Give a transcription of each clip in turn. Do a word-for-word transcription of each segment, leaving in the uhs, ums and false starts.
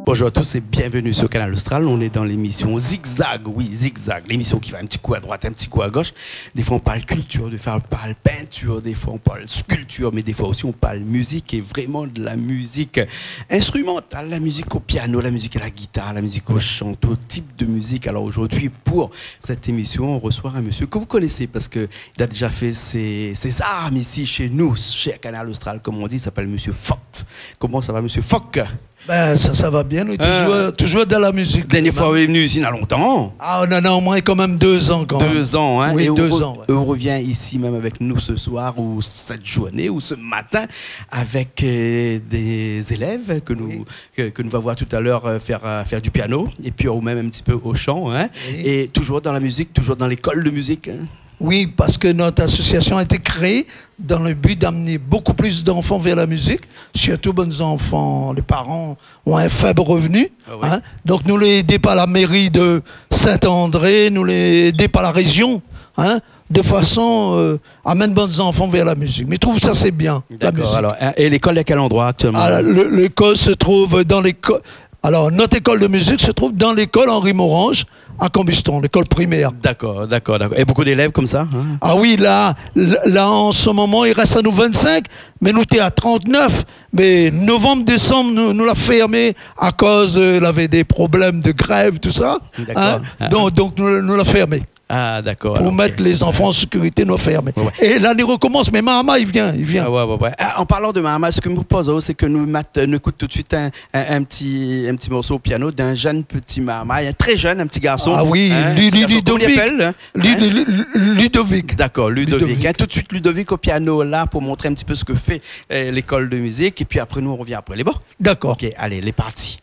Bonjour à tous et bienvenue sur Kanal Austral. On est dans l'émission Zigzag, oui, Zigzag, l'émission qui va un petit coup à droite, un petit coup à gauche. Des fois, on parle culture, des fois, on parle peinture, des fois, on parle sculpture, mais des fois aussi, on parle musique, et vraiment de la musique instrumentale, la musique au piano, la musique à la guitare, la musique au chant, tout type de musique. Alors aujourd'hui, pour cette émission, on reçoit un monsieur que vous connaissez parce que il a déjà fait ses, ses armes ici chez nous, chez Kanal Austral, comme on dit. Il s'appelle Monsieur Fock. Comment ça va, Monsieur Fock ? Ben, ça, ça va bien, nou lé Hein ? Toujours, toujours dans la musique. Dernière fois, vous êtes venu ici, il y a longtemps. Ah, non, non, au moins quand même deux ans, quand même. Deux ans, hein. Oui, deux ans, ouais. Et vous re-, vous revient ici même avec nous ce soir, ou cette journée, ou ce matin, avec, euh, des élèves que nous, Oui. que, que nous va voir tout à l'heure, euh, faire, euh, faire du piano, et puis ou même un petit peu au chant, hein. Oui. Et toujours dans la musique, toujours dans l'école de musique, hein. Oui, parce que notre association a été créée dans le but d'amener beaucoup plus d'enfants vers la musique, surtout bann zanfan, les parents ont un faible revenu, Ah ouais. hein. Donc nou lé édé par la mairie de Saint-André, nou lé édé par la région, hein, de façon, euh, amenn bann zanfan vers la musique. Mi trouv sa sé bien, la D'accord, musique. Alors, hein, et l'école est à quel endroit actuellement ? Ah, le, l'école se trouve dans l'éco-, alors, notre école de musique se trouve dans l'école Henri Morange, à Cambuston, l'école primaire. D'accord, d'accord, d'accord. Et beaucoup d'élèves comme ça, hein ? Ah oui, là, là, là, en ce moment, il reste à nous vingt-cinq, mais nou té à trente-neuf. Mais novembre, décembre, nou, nou la fermé à cause, euh, il y avait des problèmes de grève, tout ça. D'accord. Hein ? Ah. Donc, donc, nou, nou la fermé. Ah, d'accord, Pour alors, mettre ok. les enfants en sécurité, nou la fermé. Ouais, ouais. Et l'année recommence, mais marmay i vien, i vien. Ah, ouais, ouais, ouais. Ah, en parlant de marmay, ce que mi propoz, sé ke nou mèt, nou ékout tout de suite un, un, un petit, un petit morceau au piano d'un jeune petit marmay, un très jeune, un petit garçon. Ah oui, hein, Lu-, petit Lu-, garçon. Comment il Ludovic. appelle, hein ? Lu-, Hein ? Lu-, Lu-, Ludovic. D'accord, Ludovic. Ludovic. Hein, tout de suite, Ludovic au piano, là, pour montrer un petit peu ce que fait, euh, l'école de musique. Et puis après, nous, on revient après. Les bons ? D'accord. Ok, allez, les partis.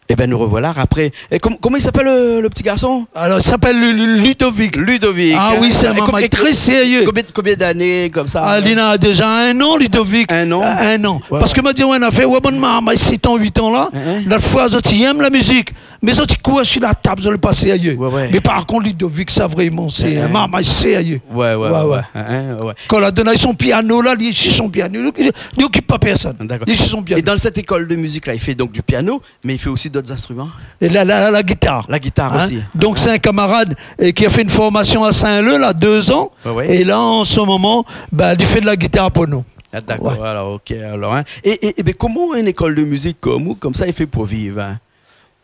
Ében, nou rovoila apré. É kom-, koman i apèl, le, le ti garson ? Alor, i apèl Lu-, Lu-, Ludovic. Ludovic, in ? Ah oui, sé in marmay tré sérié. É kom-, é konbien, konbien d'ané konmsa ? Ah, li na déza in an, Ludovic. In an ? Ah, in an. Oué, oué. Parske ma di, oué, na fé, oué, bann marmay sèt an, uit an la, in, in, la foi, zot i èm la mizik. Mé zot i kour si la tab, zot lé pa sérié. Oué, oué. Mé par kont, Ludovic, sa vréman, sé in marmay sérié. Oué, oué, oué. In, in, oué. Kan la donn ali son piano la, li lé si son piano, li, li okip pa pèrsone. Dakor. Li lé si son piano. É dan sèt lékol de mizik la, i fé donk du piano, mé i fé osi dot instriman ? É la, la, la gitar. La gitar osi. In ? Donk, sé in kamarad, é, ki la fé in formasion a Saint-Leu, la, dé zan. Oué, oué. É la, an se moman, bin, li fé de la gitar pou nou. Ah, dakor, alor, OK, alor, in. É, é, é bin, koman in lékol de mizik kom ou, konmsa, i fé pou viv, in ?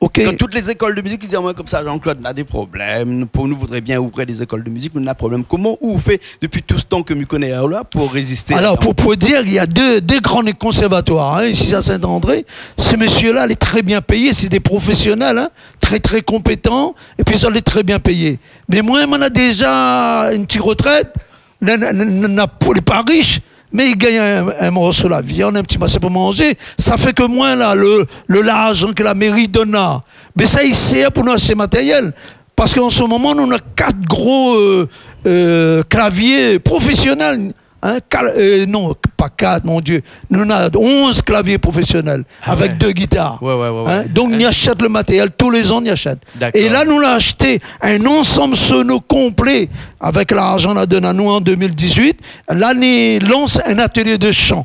OK. Kan tout lé lékol de mizik i di amoin konmsa, Jean-Claude, na dé problèm, nou, nou voudré bien ouvèr dé lékol de mizik, mé na problèm. Koman ou fé dopi tout se tan ke mi koné aou la pou rézisté ? Alor, pou, pou dir, néna dé, dé gran konsèrvatoir, in, isi a Saint-André. Sé mésyé-la lé tré bien péyé, sé dé profésionèl, in, tré, tré konpétan, épi sa lé tré bien péyé. Mé moin, moin na déza in ti rotrèt, na, na, na, na, pou lé pa rish, mé i gingn in, in morso la viann, in ti morso pou manzé. Sa fé ke moin la, le, le, larzan ke la méri i donn la, bin sa i sèr pou nou ashté matéryèl. Parske an se moman, nou na kat gro, eu, eu, klavié profésionèl, in, kal-, eu, non, pa kat, mon Dié. Nou na onz klavié profésionèl. Ah avèk dé gitar. Oué, oué, oué, oué. In ? Donk, ni ashèt le matéryèl, tou lé zan ni ashèt. Dakor. É la, nou la ashté in ansanm sono konplé avèk larzan la donn anou an dé mil dizuit. La, ni lans in atélié de shan.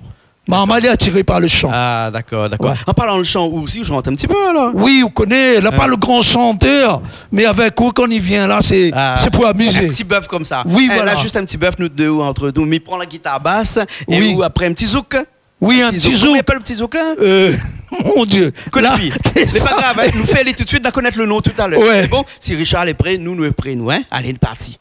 Marmay lé atiré par le shan. Ah, dakor, dakor. Oué. An parlan de shan, ou osi, ou shant in ti pé, alor ? Oui, ou koné, la pa le gran shantèr, mé avèk ou, kan i vien la, sé, sé pou amizé. In ti bèf konmsa. Oui, voilà. La, zis in ti bèf, nou dé, ou ant nou. Mi pran la gitar bas, é ou, apré, in ti zouk. Oui, in ti zouk. Koman i apèl le ti zouk la ? Eu, mon Dié. Koné pi. Sé pa grav, in, nou fé ali tout suit, nou va konèt le non talèr. Oué. Bon, si Richard lé pré, nou, nou lé pré, nou, in. Alé, lé parti.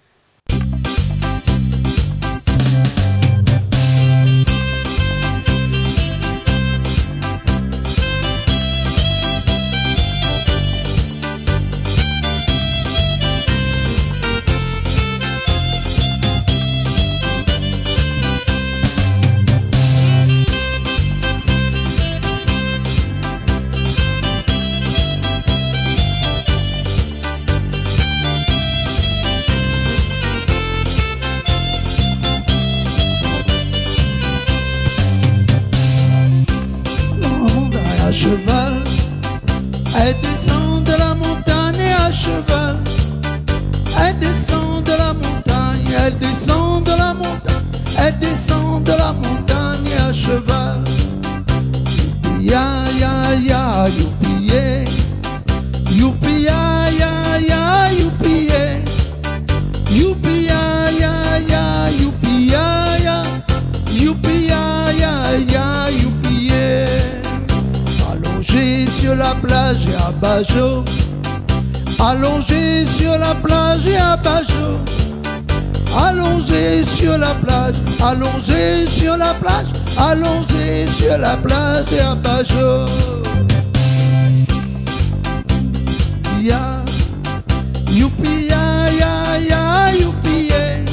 La montagne à cheval, elle descend de la montagne à cheval. Elle descend de la montagne, elle descend de la montagne, elle descend de la montagne à cheval. Youpi, ya, ya, ya, youpi, yé. Youpi, ya, ya, ya, youpi, yé. Youpi, ya, ya, ya, youpi, ya, ya. Youpi, ya, ya, ya, youpi, yé. Allongé sur la plage et à Bajo. Allongé sur la plage et à Bajo. Allongé sur la plage, allongé sur la plage, allongé sur la plage et à Bajo. Ya, youpi, ya, ya, ya, youpi, yé.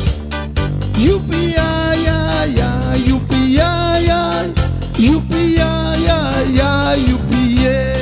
Youpi, ya, ya, ya, youpi, ya, ya. Youpi, ya, ya, ya, youpi, yé.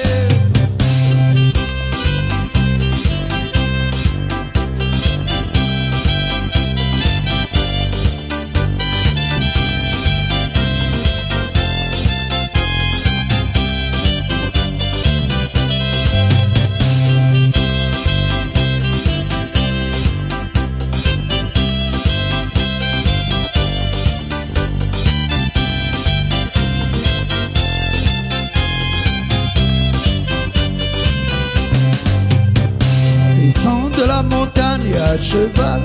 Descend de la montagne à cheval.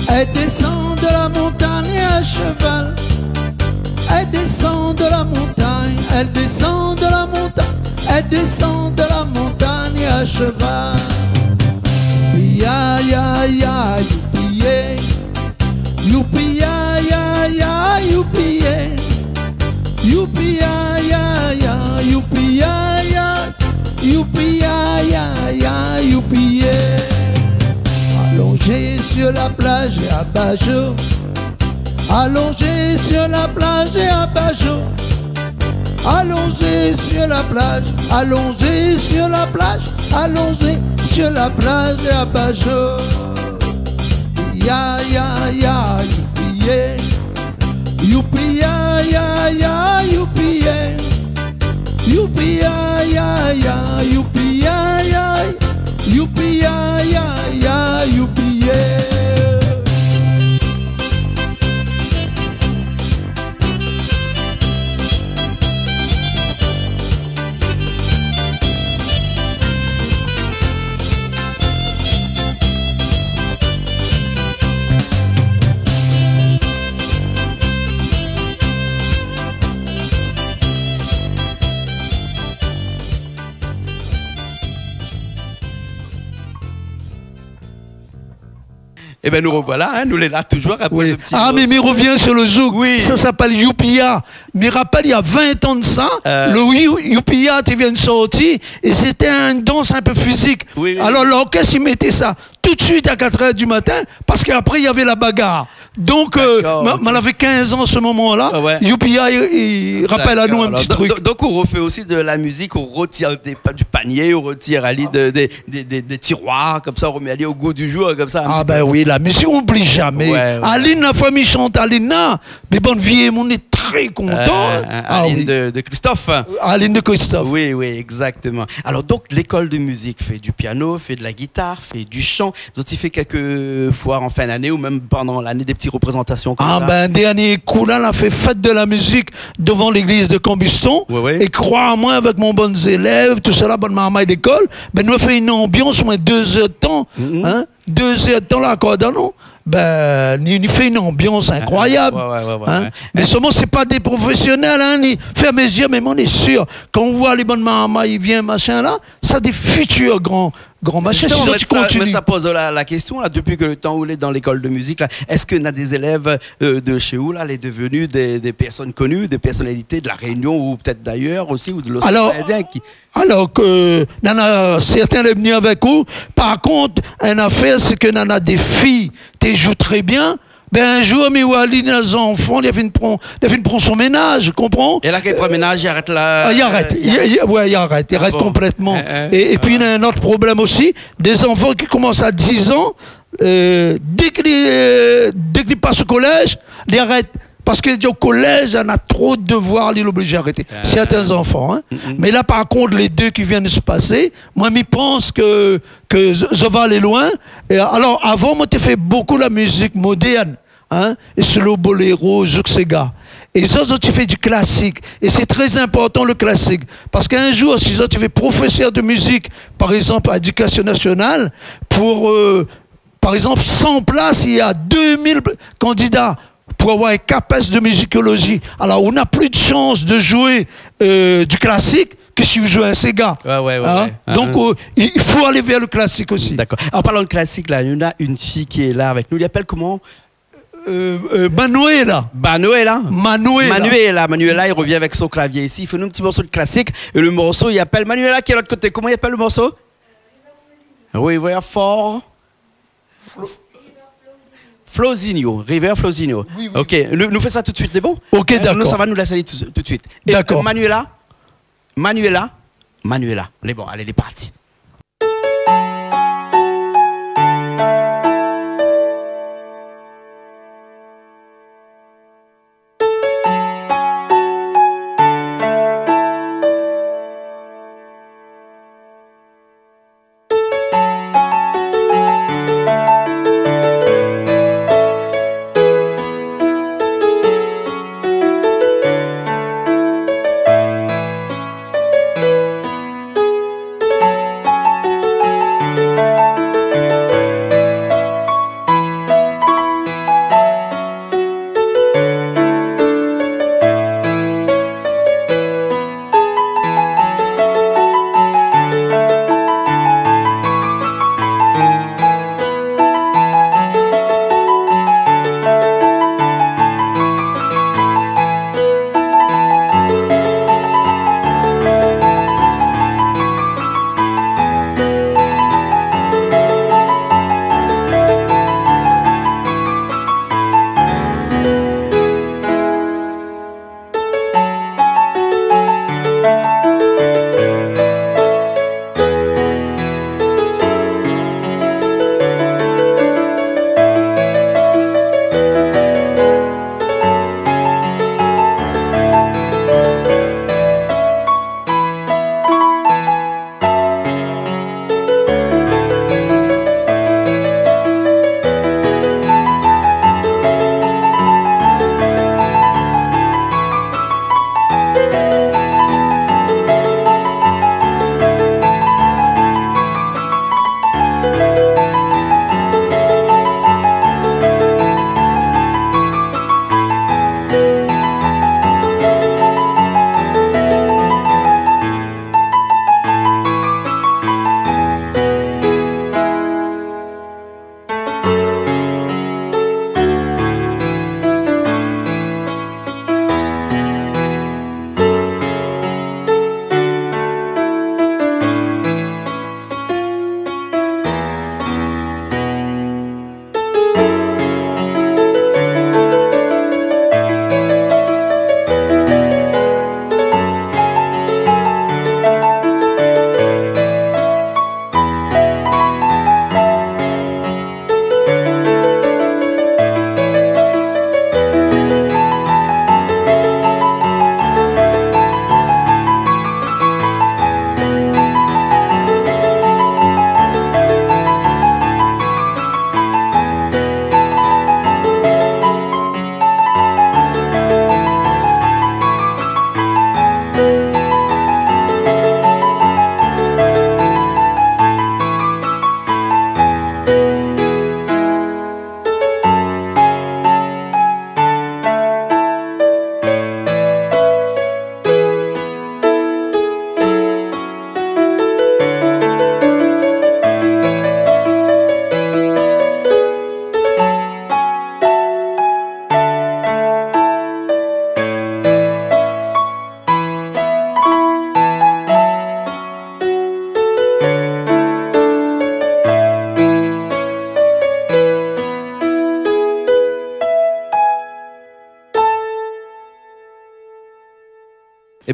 Elle descend de la montagne à cheval. Elle descend de la montagne, elle descend de la montagne, elle descend de la montagne à cheval. Ya, ya, ya, youpi, yé. Youpi, ya, ya, ya, youpi, yé. Youpi, ya, ya, ya, youpi, ya, ya. Youpi, ya, ya, ya, youpi, yé. Allongé sur la plage et à Bajo. Allongé sur la plage et à Bajo. Allongé sur la plage, allongé sur la plage, allongé sur la plage, et à bas jour. Ya, ya, ya, youpi, yé. Youpi, ya, ya, ya, youpi, yé. Youpi, ya, ya, ya, youpi, ya, ya. Youpi, ya, ya, ya, youpi, yé. Ében, nou rovoila, in, nou lé la toujour apré se ti morso. Ah, mé mi rovien sur le zouk. Oui. Sa i apèl Youpia. Mi rapèl, néna vintan de sa, le You-, Youpia té vien sorti, é sété in dans in pé fizik. Oui, oui. Alor, lorkès i mété sa tout de suit a katr èr di matin, parske apré, navé la bagar. Donk, ma, ma lavé kinz an se moman-la. Ah ouais. Youpia, i, i rapèl anou in ti trik. Dakor. Alor, don-, don-, donk, ou rofé osi de la mizik, ou rotir dé pa-, du panié, ou rotir ali de, de, dé, dé, dé tiroir, konmsa, ou romèt ali o gou du jour, konmsa, in ti pé. Ah ben oui, la mizik, ou oubli jamé. Ouais, ouais. Aline, la foi mi shant Aline la, mé bann vié moun lé tré kontan. Euh, euh, ah Aline oui. De, de Christophe. Aline de Christophe. Oui, oui, exactement. Alor, donk, lékol de mizik, fé du piano, fé de la gitar, fé du shan. Zot i fé kèlkefoi an fin d'ané ou mèm pandan l'ané, dé ti reprézantasion konmsa. Ah ben, dernié kou la, nou la fé fèt de la mizik dovan légliz de Cambuston. Ouais, ouais. É kroi amoin, avèk mon bann zélèv, tousala, bann marmay lékol, ben, nou la fé in anbians, omoin dé zèr de tan, in, dé zèr de tan, la akord anou. Ben, ni, ni fé in anbians inkroiyab, in. Ouais, ouais, ouais, ouais. Mé solman, sé pa dé profésionèl, in, ni fé a mezir, mé moin lé sir, kan ou voi lé bann marmay i vien, machin la, sa dé fitir gran, gran machin, si zot i kontinié. Zistoman, mé sa, mé sa i poz la, la késtion la, dopi ke le tan ou lé dan lékol de mizik la, èske néna dé zélèv, euh, de shé ou la, lé devenu dé, dé pèrsone koni, dé pèrsonalité de La Rényon ou pétèt d'ayèr osi, ou de l'Océan Indien ki... Alor, alor ke néna sèrtin lé vni avèk ou, par kont, in afèr, sé ke néna dé fiy té zoué tré bien, ben, in zour, mi oi ali néna zanfan, li la fine pran, li la fine pran son ménaz, ou konpran ? É la, kan li pran ménaz, li arèt la, euh... Ah, li arèt. Li, li, ouais, li arèt. Li arèt konplètman. Ah bon. Hein, hein. É, épi, néna in ot problèm osi, dé zanfan ki komans a diz an, euh, dèk li, euh, dèk li pas o kolèz, li arèt. Parske, di, o kolèz, néna tro de devoir, li lé oblizé arété. Ah. Sèrtin zanfan, in. Mm, mm. Mé la, par kont, lé dé ki vien de se pasé, moin, mi pans ke, ke zot, zot va alé loin. É alor, avan, moin té fé bokou la mizik modèrn, in, é slow, boléro, zouk séga. É zot, zot i fé du klasik. É sé tré inportan, le klasik. Parske in zour, si zot i fé profésèr de mizik, par égzanp, a Édikasion Nasional, pou, euh, par égzanp, san plas, néna dé mil kandida pou avoir in CAPES de mizikolozi. Alor, ou na plis de shans de zoué, euh, du klasik ke si ou zoué in séga. Ouais, ouais, ouais, ouais. Donk, euh, i, i fo alé vèr le klasik osi. Dakor. An parlan de klasik la, nou na in fiy ki lé la avèk nou. Li apèl koman ? Euh, euh, Manuela. Manuela. Manuela. Manuela, Manuela, li rovien avèk son klavié isi. Li fé nou in ti morso de klasik. É le morso, li apèl Manuela ki lé de l'ot koté. Koman li apèl le morso ? River Flo-, Flozinho, River Flozinho. Oui, oui. Ok, nou, nou fé sa tout de suit, lé bon ? Ok, dakor. Nou, nou sava, nou lès ali tout, tout de suit. É, dakor. Euh, Manuela, Manuela, Manuela. Lé bon, alé, lé parti.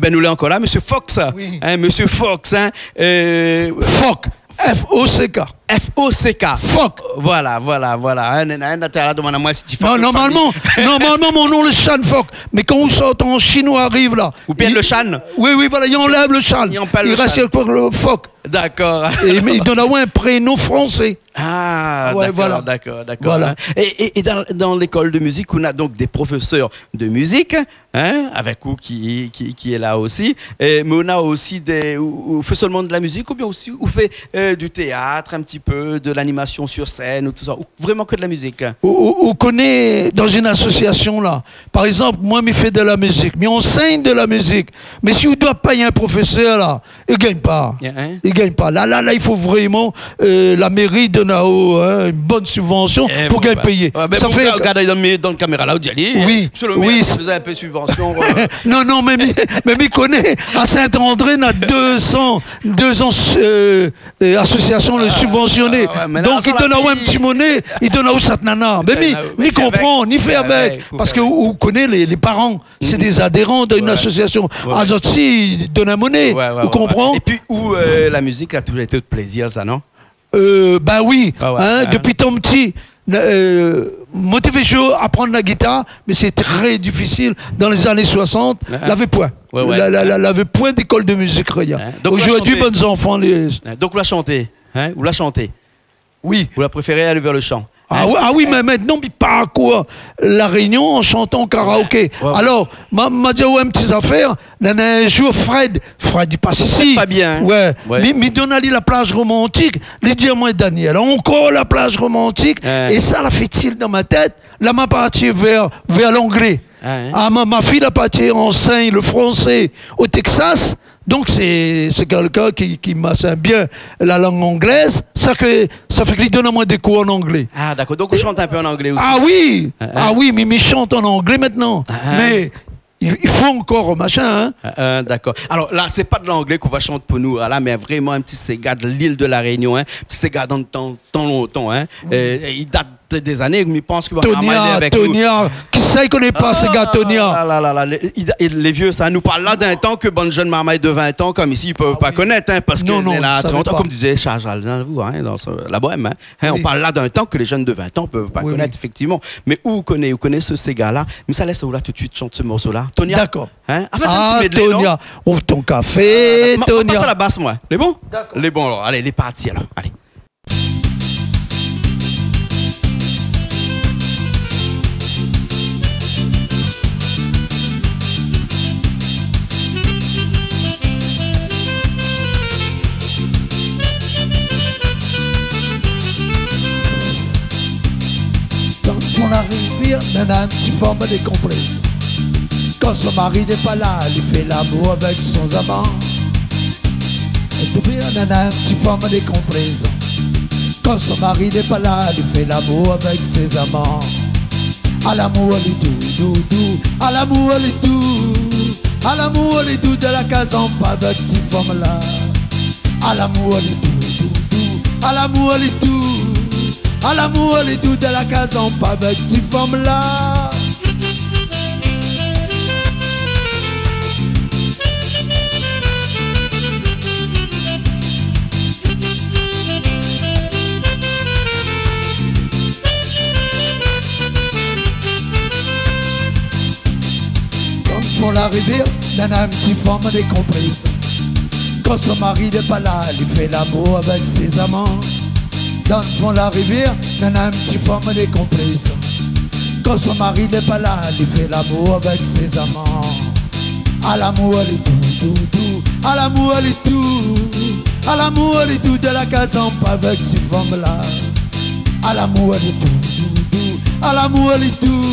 Bin, nou lé ankor la, Mésyé Fock. Oui. In, Mésyé Fock, in. Euh, Fock. F O C K. F O C K. Fock. Voilà, voilà, voilà. In, in, in, in, la, domann amoin si ti Fock. Non, normalman, normalman, mon non lé Shan Fock. Mé kan ou sort an Shine, ou ariv la. Ou pèrd le Shan. Oui, oui, voilà, i anlèv le Shan. I anlèv le Shan. I rès ke le Fock. Dakor. É, mé i donn aou in prénon fransé. Ah, ouais, dakor, voilà. Dakor, dakor. Voilà. In. É, é, é dan, dan lékol de mizik, ou na donk dé profésèr de mizik, in, avèk ou ki, ki, ki lé la osi. É, mé ou na osi dé, ou, ou fé solman de la mizik oubien osi ou fé, euh, du téat, in ti pé de lanimasion sur sèn ou tout sa, ou vréman ke de la mizik ? Ou, ou, ou koné, dan in asosiasion la, par égzanp, moin, mi fé de la mizik, mi ansègn de la mizik, mé si ou doi pèy in profésèr la, i gingn pa. Yeah, in ? I gingn pa. La, la, la, i fo vréman, euh, la méri donn aou, in, in bone sibvansion pou gingn péyé. É bon, bin. Ouais, bin, sa fé ou gard dan le, dan le kaméra la, ou di, alé, oui, mésyé le mèr, oui, si ou la bezoin in pé de sibvansion, euh. Non, non, mé mi, mé mi koné, à Saint-André, na dé san, dé san, euh, euh, asosiasion lé sibvansioné. Ah, ouais, mé la, donk, i donn aou in ti moné, i donn aou sat nana. Mé mi, mi konpran, mi fé avèk. Parske ou, ou koné lé, lé paran, sé dé adéran d'in asosiasion. Ouais. Azot osi i donn in moné. Ouais, ouais, ouais. Ou konpran ? É pi, ou, euh, la mizik la touzour été out plézir, sa, non ? Euh, bin oui, in, dopi tan pti, euh, moin té vé zoué, aprann la gitar, mé sé tré difisil dan lé zané soisant, lavé poin. Ouais, ouais. La, la, la, lavé poin d'ékol de mizik, rien. In, donk, ou la shanté. Zordi, bann zanfan, lé... In, donk, ou la shanté, in, ou la shanté. Oui. Ou la préféré alé vèr le shan. Ah oui, ah oui, mé mintnan, mi parkour La Rényon an shantan karaoké. Ouais, ouais. Alor, ma, ma di aou in ti zafèr, néna in zour Fred, Fred, li pas isi. Fred Fabien, in. Ouais. Ouais. Mi, mi donn ali la plaz romantik, li di amoin, Daniel, ankor la plaz romantik, é sa la fé tilt dan mon tèt, la ma parti vèr, vèr l'anglé. Ah, in. Ah, ma, ma fiy la parti ansègn le fransé o Texas, Donk, sé, sé kèlkin ki, ki mashine bien la lang anglèz, sa fé, sa fé ke li donn amoin dé kour an anglé. Ah, dakor. Donk, ou shant in pé an anglé osi. Ah oui. Ah, ah. Ah oui, mi, mi shant an anglé mintnan. Ah, ah. Mé i, i fo ankor, machin, in. Ah, ah, dakor. Alor la, sé pa de l'anglé k'ou va shant pou nou la, mé vréman in ti séga de l'il de La Rényon, in. Ti séga dan le tan, tan lontan, in. Oui. Euh, i dat dé zané, mi pans ke Tonya, Tonya. Kisa i koné pa séga Tonya ? Ah la la la, lé, i, lé vié sa. Nou parl la d'in tan ke bann jenn marmay de vin an, konm isi, i pé pa konèt, in, parske... Non, non, i savé pa. Kom i di Charles Aznavour, in, dan son, La Bohème, in. In, nou parl la d'in tan ke lé jenn de vin an i pé pa konèt, éfèktivman. Oui, oui. Mé ou koné, ou koné se séga la. Mé sa lès aou la tout de suit shant se morso la. Tonya. Dakor. In ? Ah, fé in ti medley, non ? Tonya, ouv ton kafé, Tonya. Ah, dakor. Ma, ma pas a la bas, moin. Lé bon ? Dakor. Lé bon, alor. Alé, lé parti, alor. Alé. Dan fon la rivièr, néna in ti fanm dékonpléz. Kan son mari lé pa la, li fé lamour avèk son aman. É touzour néna in ti fanm dékonpléz. Kan son mari lé pa la, li fé lamour avèk son aman. Ah, lamour lé dou, dou, dou. Ah, lamour lé dou. Ah, lamour lé dou dan la kaz an pa avèk ti fanm la. Ah, lamour lé dou, dou, dou. Ah, lamour lé dou. Ah, lamour lé dou dan la kaz an pa avèk ti fanm la. Dan fon la rivièr, néna in ti fanm dékonpléz. Kan son mari lé pa la, li fé lamour avèk son aman. Dan fon la rivièr, néna in ti fanm dékonpléz. Kan son mari lé pa la, li fé lamour avèk son aman. Ah, lamour lé dou, dou, dou. Ah, lamour lé dou. Ah, lamour lé dou dan la kaz an pa avèk ti fanm la. Ah, lamour lé dou, dou, dou. Ah, lamour lé dou.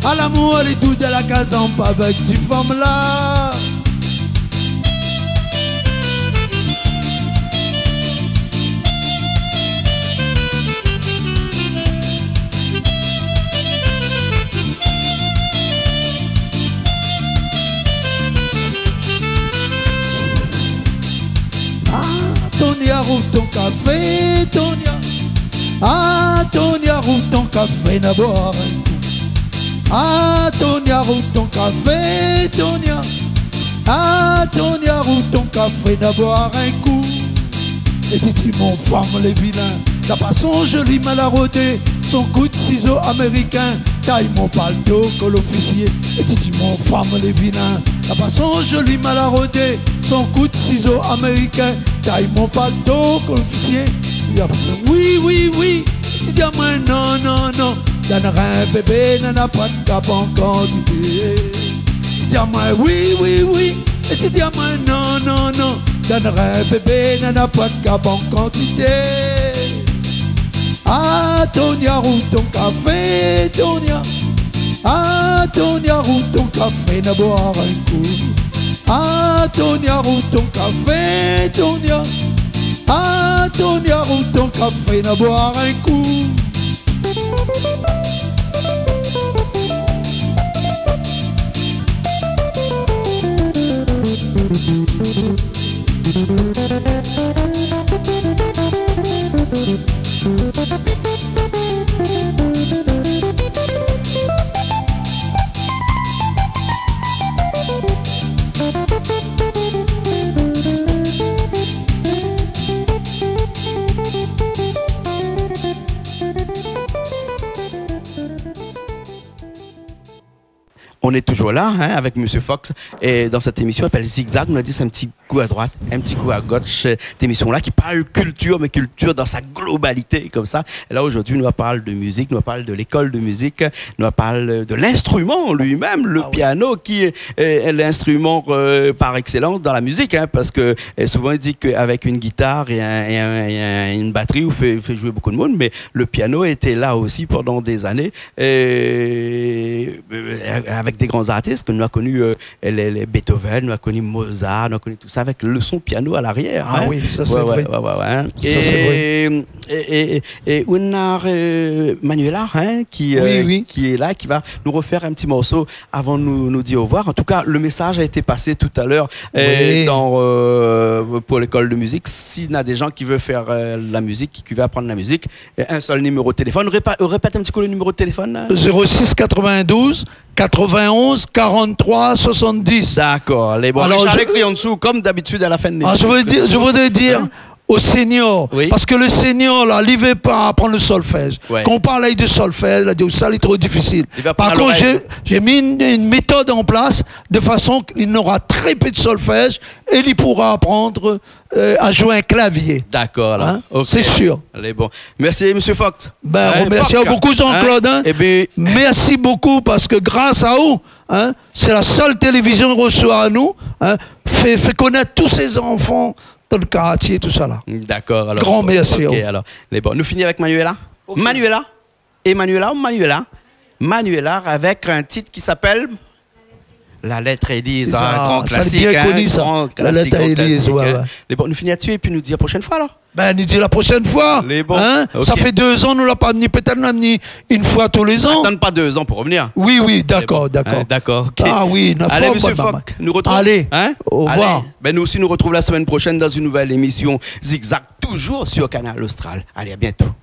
Ah, lamour lé dou dan la kaz an pa avèk ti fanm la. Ah, Tonya, ouv ton kafé, Tonya. Ah, Tonya, ouv ton kafé, na boir in kou. Ah, Tonya, ouv ton kafé, Tonya. Ah, Tonia, ou ton kafé, na boir in kou. É ti di, mon fanm lé vilin, la pa son zoli mal arodé, son kout sizo amérikin, tay mon palto, kol ofisié. É ti di, mon fanm lé vilin, la pa son zoli mal arodé, son kout sizo amérikin, tay mon palto, kol ofisié. Li la fé, oui, oui, oui. Ti di amoin, non, non, non. Donn rien, bébé, nana poin d'kap an kantité. Ti di amoin, oui, oui, oui. É ti di amoin, non, non, non. Donn rien, bébé, nana poin d'kap an kantité. Ah, Tonia, ou ton kafé, Tonia. Ah, Tonia, ou ton kafé, na boir in kou. Ah, Tonia, ou ton kafé, Tonia. Ah, Tonia, ou ton kafé, na boir in kou. On est toujours là, hein, avec Monsieur Fox. Et dans cette émission, elle s'appelle Zigzag. On a dit, c'est un petit coup à droite, un petit coup à gauche, cette émission-là qui parle culture, mais culture dans sa globalité, comme ça. Et là, aujourd'hui, nou va parl de mizik, nou va parl de lékol de mizik, nou va parl de l'instrument lui-même, le piano, qui est, euh, l'instrument, euh, par excellence dans la musique, hein, parce que, euh, souvent, on dit qu'avec une guitare et un, et un, et un, une batterie, on fait, fait jouer beaucoup de monde, mais le piano était là aussi pendant des années. Et, euh, avec des grands artistes que nou la connu, euh, les, les Beethoven, nou la connu Mozart, nou la connu tout ça avec le son piano à l'arrière, hein. Ah oui, ça, c'est vrai. Ouais, ouais, ouais, hein. Ça, c'est vrai. Et, et, et, et on a, euh, Manuela, hein, qui, euh, qui est là, qui va nous refaire un petit morceau avant de nous, nous dire au revoir. En tout cas, le message a été passé tout à l'heure, euh, dans, euh, pour l'école de musique. S'il y a des gens qui veulent faire, euh, la musique, qui veulent apprendre la musique, et un seul numéro de téléphone. Répa-, répète un petit coup le numéro de téléphone, là. Zéro six quatre-vingt-douze quatre-vingt-onze quarante-trois soixante-dix. D'accord. Alors, Richard, je écrit en dessous, comme d'habitude, à la fin de l'émission. Ah, je voudrais dire, je voudrais dire aux seniors, parce que le senior, là, li vé pa apprendre le solfège. Ouais. Kan ou parl ali de solfège, la di, sa, lé tro difisil. Par contre, j'ai, j'ai mis une, une méthode en place de façon qu'il n'aura très peu de solfège et il pourra apprendre euh, à jouer un clavier. D'accord, alors. Hein ? Ok. C'est sûr. Allez, bon. Merci, Monsieur Fox. Ben, remercie beaucoup, Jean-Claude, hein. Et puis, merci beaucoup parce que grâce à vous, hein, c'est la seule télévision qui reçoit à nous, hein, fait, fait connaître tous ces enfants dans le quartier, tout ça là. D'accord, alors. Grand merci à vous. Ok, alors. Allez, bon. Nou fini avec Manuela. Ok. Manuela. Emmanuela ou Manuela ? Manuela avec un titre qui s'appelle La Lettre à Élise, un grand classique, hein, grand classique, grand classique, hein. La Lettre à Élise, ouais, ouais. Mé bon, nou fini la-dsi épi nou di la proshèn foi, alor. Ben, nou di la proshèn foi, hein. Lé bon. Ok. Sa fé dé zan nou la pa vni, pétèt nou va vni in foi tou lé zan. Atann pa dé zan pou revnir. Oui, oui, dakor, dakor. Hein, dakor, ok. Ah oui, nou la form, Monsieur Fox, nou retrouv, hein ? Allez, au revoir. Allez, ben, nou osi, nou retrouv la semaine prochaine dans une nouvelle émission Zigzag, toujours sur Kanal Austral. Allez, à bientôt.